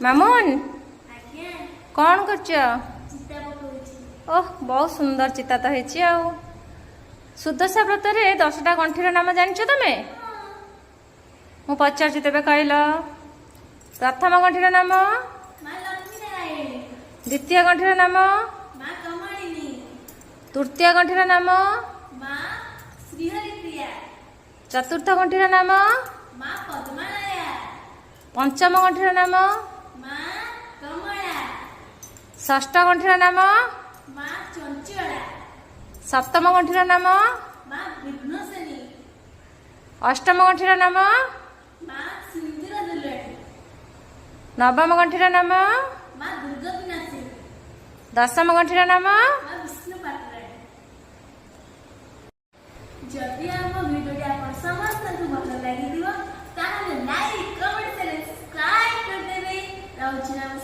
ମାମୁନ, ଆଜ୍ଞା। କ'ଣ କରୁଛ? ଚିତା ପକଉଛି। ଓହ, ବହୁତ ସୁନ୍ଦର ଚିତା ତ ହେଇଛି। ଆଉ ସୁଦଶା ବ୍ରତରେ 10ଟା ଗଣ୍ଠିର ନାମ ଜାଣିଛ ତମେ? ମୁଁ ପଚାରୁଛି, ତେବେ କହିଲ। ପ୍ରଥମ ଗଣ୍ଠିର ନାମ? ମା ଲକ୍ଷ୍ମୀ ନାରାୟଣୀ। ଦ୍ୱିତୀୟ ଗଣ୍ଠିର ନାମ? ମା କମଳିନୀ। ତୃତୀୟ ଗଣ୍ଠିର ନାମ? ମା ଶ୍ରୀହରିପ୍ରିୟା। ଚତୁର୍ଥ ଗଣ୍ଠିର ନାମ? ମା ପଦ୍ମାଳୟା। ପଞ୍ଚମ ଗଣ୍ଠିର ନାମ? ମା କମଳା। ଷଷ୍ଠ ଗଣ୍ଠିର ନାମ? ମା ଚଞ୍ଚଳା। ସପ୍ତମ ଗଣ୍ଠିର ନାମ? ମା ବିଘ୍ନସେନୀ। ଅଷ୍ଟମ ଗଣ୍ଠିର ନାମ? ମା ସିନ୍ଦୁର ଦୁଲଣୀ। ନବମ ଗଣ୍ଠିର ନାମ? ମା ଦୁର୍ଗତିନାଶିନୀ। ଦଶମ ଗଣ୍ଠିର ନାମ? ମା ବିଷ୍ଣୁ ପାଟରାଣୀ। ଯଦି ଆମ ଭିଡ଼ିଓଟି ଆପଣ ସମସ୍ତଙ୍କୁ ଭଲ ଲାଗିଥିବ, ତାହେଲେ ଲାଇକ୍, କମେଣ୍ଟ, ସବସ୍କ୍ରାଇବ୍ କରିଦେବେ। ରହୁଛି, ନମସ୍କାର।